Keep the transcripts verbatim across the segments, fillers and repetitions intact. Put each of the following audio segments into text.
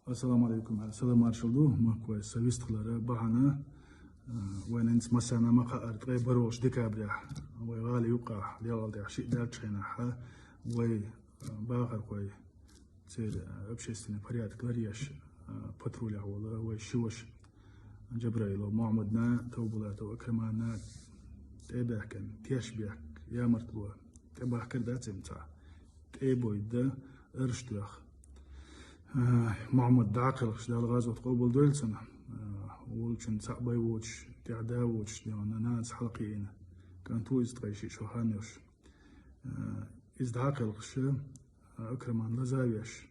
Ассаламу алейкум. Салам маршал ду, махкой, са вистхилара бахьана. Вайнанц массана ма хаара, ткъе баролаш декабря вай гӀала юкъа делал тӀехь шиъ даьлча хенахьа, вай бахархой церан общественный порядок ларъеш патрулехь вола вай ши ваша Джабраилов Мухьаммадна, Тавбулатов Акраманна тӀе а баьхкина, теш бехк, ямартло тӀе бахкар дац цхьа. ТӀе а бойда, арш тоьхна. Мухьаммад дӀакхелхаш, Дала гӀазот къобал дойла цунна. Волчун цхьаъ бай воцуш, тӀехь да воцуш, дегӀана нанас хьалакхиийна. КӀант ву иза, ткъе шиъ шо хан йолуш. Иза дӀакхелхаш, Акраман лазавеш.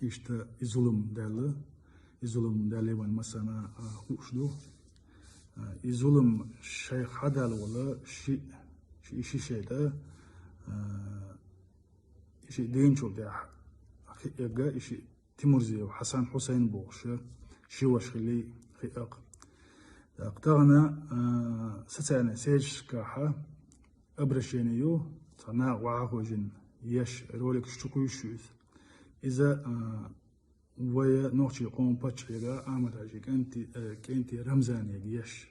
Иштта и зулам даьлла, и зулам даьлла вайн массана хууш ду. И зулам шайх хьадала вола шиъ, ши, ши шайтӀа, и шиъ дийначул тӀехь хиъ эгга, и шиъ Тимурзиев Хьасан Хьусайн бохуш, ши ваша хилли хиъ акха. ТӀаккха тахана социальный сетьашкахьа обращение ю, цхьа наха вахьа хожина еш роликаш чу кхуьйсуш ю иза. Иза вай нохчий къоман паччахьега Ахьмад-Хьаьжи кӀанти, кӀанти Рамзанега еш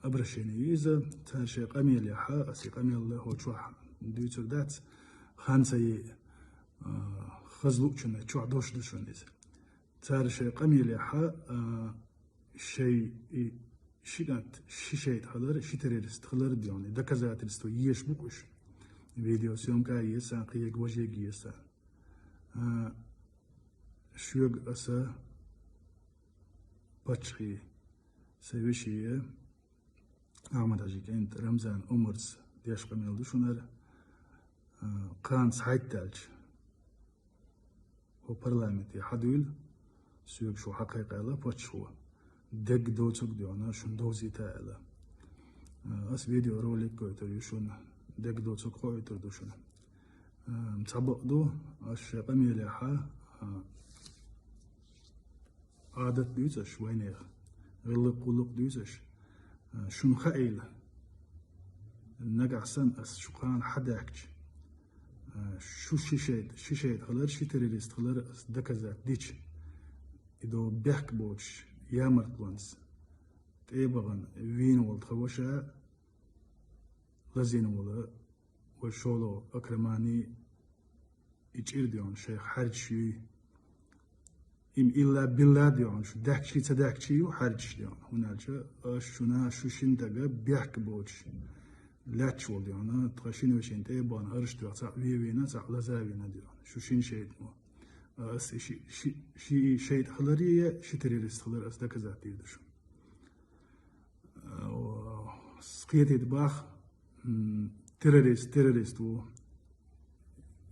обращение ю иза. Цара шайн къамелехьа, аса и къамел хӀо чохь дуьйцур дац, хан ца е, хаза луучунна чохь дош ду шуна иза. Цара шайн къамелехьа, шай и ши кӀант, ши шайтӀа хилар, ши террорист хилар дегӀана, и доказательство еш бу уьш. Видеосъёмка а еза, кхиега важега еза. Шуьга аса паччахье, сан вешие, Ахьмад-Хьаьжи кӀант Рамзан Омарца деш къамел ду шунара, кхана схьайтта даьлча, хӀо парламенте хьадуьйла, соьга шу хьакхайкхийла паччахьо. Дегга доцург дегӀана шуна довзийта аьлла. Аса видеоролик гойтур ю шуна, дегга доцург хоуьйтур ду шуна. Цхьа бакъ ду, аса шайн къамелехьа, Ӏадат дуьйцу аш вайнех, гӀиллакх-гӀуллакх дуьйцу аш. Шуна хаийла, нагахь санна ас шу кхана хьадаьхкича, шу ши шайтӀа, ши шайтӀа хилар, ши террорист хилар ас доказать дича, и до бехк боцуш ямартлонца тӀе а бахана вийна волу тхан ваша, лазийна волу вай шолгӀа Акрамани и чӀир дегӀана шайх хьаьрчаш юй. Им илла-билла дегӀана шу даьхкичий ца даьхкичий ю хьаьрчаш дегӀана. ХӀунда аьлча аш шуна шу шина тага бехк боцуш лаьтташ волу дегӀана, тхан шина вешина тӀе а бахана арш тоьхна цхьаъ вен вийна, цхьаъ лаза вийна дегӀана. Шу шина шайтӀа мо. Ас и ши, ши, ши шайтӀа хиларе, ши террорист хилар ас доказать дийр ду шу. Кхетийта бах, террорист, террорист ву.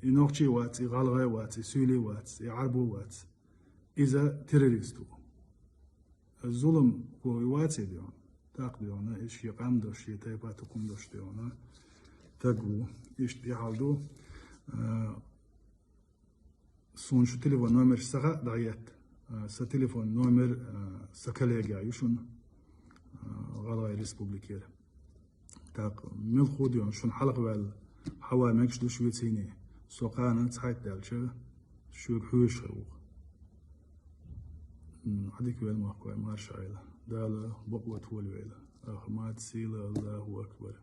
И нохчий вац, и гӀалгӀай вац, и суьйлий вац, и Ӏарбо вац. Иза террорист ву. Зулам хӀо и ваций дегӀана? ТӀаккха дегӀана, и шен къам долуш, шен тайпа тукхум долуш дегӀана таг ву. Иштта и хьал ду. Суна шу телефон номерш ца хаьа, дӀахӀетта. Сан телефон номер сан коллега ю шуна, ГӀалгӀай Республикера. ТӀаккха муьлхха а дегӀана шуна хьалха ваьлла хьаван мегаш ду шуьца, со кхана цхьайтта даьлча шуьга хьоьжуш хир ву. Ӏадика вел махкой, марша Ӏайла. Дала бакъо толавойла. Ахмат сила, Аллаху акбар.